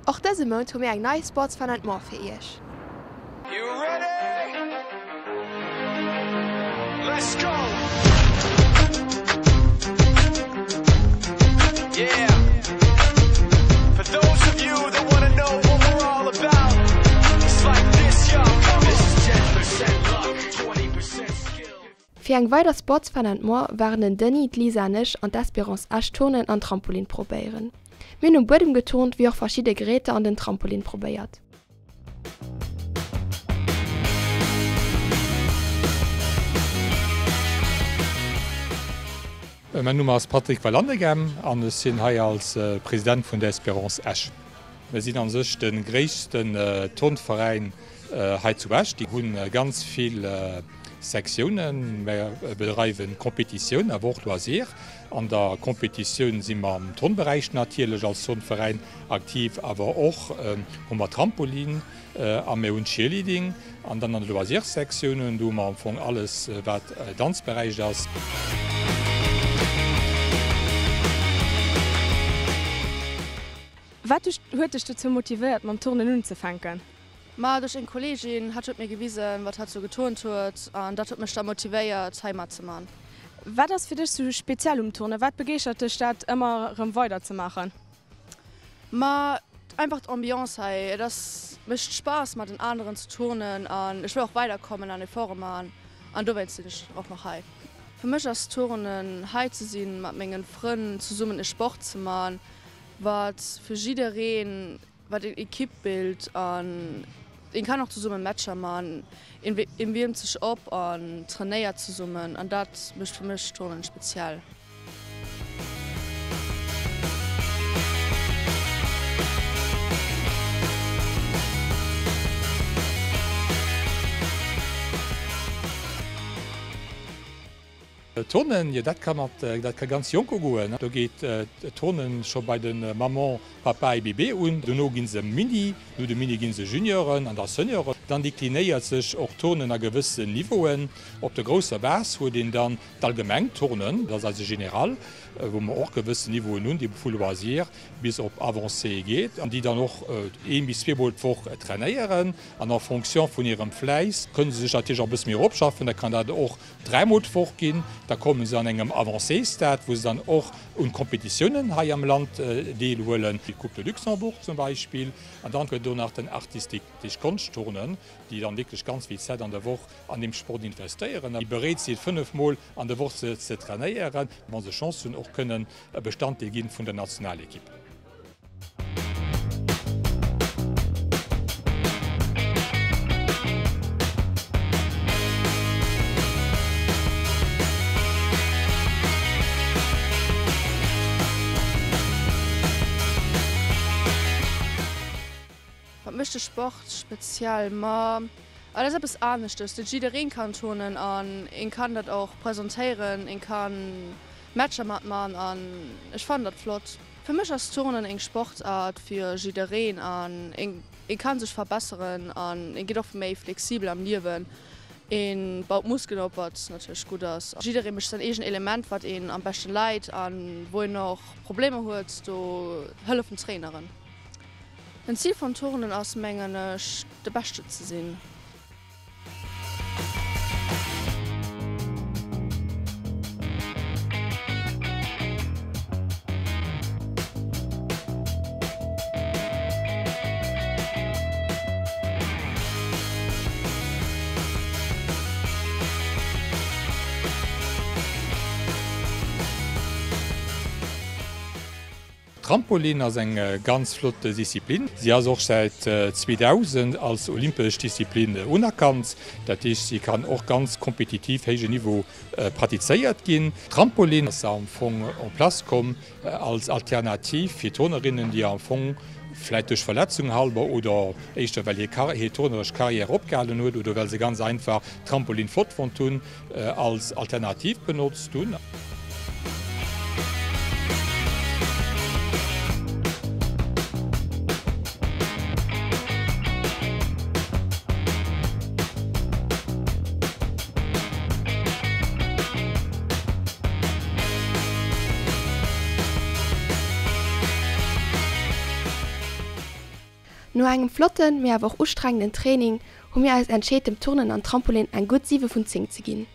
Och dëse Mount hu mir eng nei Sports Fun and More fir iech. Fir eng weider Sports Fun and More waren den Denis, d'Lisa an ech an d'Espérance Esch Turnen an Trampolin probéieren. Mir hunn um Buedem geturnt wéi och verschidde Geräter an den Trampolin probéiert. Mäin Numm ass Patrick Vallandeghem an ech sinn hei als President vun der Espérance Esch. Mir sinn an sech de gréissten Turnveräin hei zu Esch. Déi hunn ganz vill Sektiounen. Mir bedreiwen Competitioun awer och Loisir. An der Competitioun si mer am Turnberäich natierlech als Turnveräin aktiv, awer och hu mer Trampolin a mir hunn Cheerleading. An dann an de Loisirssektiounen, do hu mer am Fong alles wat Danzberäich ass. Wat huet dech dozou motivéiert mam Turnen unzefänken? Ma duerch eng Kolleegin, hatt huet mir gewisen, wat hatt sou geturnt huet an dat huet mech da motivéiert hei matzeman. Wat ass fir dech sou speziell um Turnen? Wat begeeschtert dech dat ëmmer erëm weider ze maachen? Ma einfach d'Ambiance hei, et ass mécht Spaass mat den aneren ze turnen an ech wëll och weider kommen an Efforte man an dowéinst sinn ech och nach hei. Fir mech ass Turnen hei ze sinn, mat mengen Frënn zesummen e Sport ze man, wat fir jiddereen Wat een Equipe bild an een kann och zesummen Matcher man, een wiermt sech op an trainéiert zesummen an dat mecht fir mech Turnen speziell. Turnen, jo dat ka mat, dat ka ganz jonk ugoen. Do geet d'Turnen scho bei de Maman, Papa et Bébé un. Dono gi se Mini, no de Mini gi se Junioren an da Senioren. Dann deklinéiert sech och d'Turnen a gewëssen Niveauen. Op der grousser Base huet een dann d'allgemengt Turnen, dat ass eise General, wou mer och gewëssen Niveauen hunn, déi vu Loisir bis op Avancé geet an déi dann och ee bis zweemol d'Woch trainéieren. An en fonction vun hirem Fläiss kënne se sech natierlech och e bësse méi eropschaffen. Da kann dat och dräimol d'Woch ginn. Da komme se an engem Avancé-Stade, wou se dann och un Competitiounen hei am Land deelhuelen, wéi d'Coupe de Luxembourg zum Beispill. An dann gëtt do nach den Artistique, déi Konschtturnen, déi dann wierklech ganz vill Zäit an der Woch an deem Sport investéieren a déi bereet sinn, fënnefmol an der Woch ze trainéieren, wa se Chance hunn, och kënnen e Bestanddeel gi vun der Nationalekipp. Wat mécht de Sport speziell? Ma et ass eppes aneschtes, net jiddereen kann turnen an een kann dat och presentéieren, een kann Matcher mat man an ech fannen dat flott. Fir mech ass Turnen eng Sportart fir jiddereen an een kann sech verbesseren an een gitt och méi flexibel am Liewen. Een baut Muskelen op, wat natierlech gutt ass. Jiddereen mécht säin eegen Element wat een am beschten läit an wou een och Problemer huet, do hëllefen Traineren. Den Zil vum Turnen ass mengen ech de Beschte ze sinn. Trampolin ass eng ganz flott Disziplin. Si ass och säit 2000 als olympesch Disziplin unerkannt. Dat heescht, si kann och ganz kompetitiv héije Niveau pratizéiert ginn. Trampolin ass am Fong en place komm als Alternativ fir Turnerinnen, déi am Fong vläit duerch Verletzung halber oder éischter well hir turneresch Karriär opgehalen huet oder well se ganz einfach Trampolin flott fonnt hunn, als Alternativ benotzt hunn. No engem flotten, mee awer och ustrengenden Training hu mir eis entscheet dem Turnen an Trampolin eng gutt 7 vun 10 ze ginn.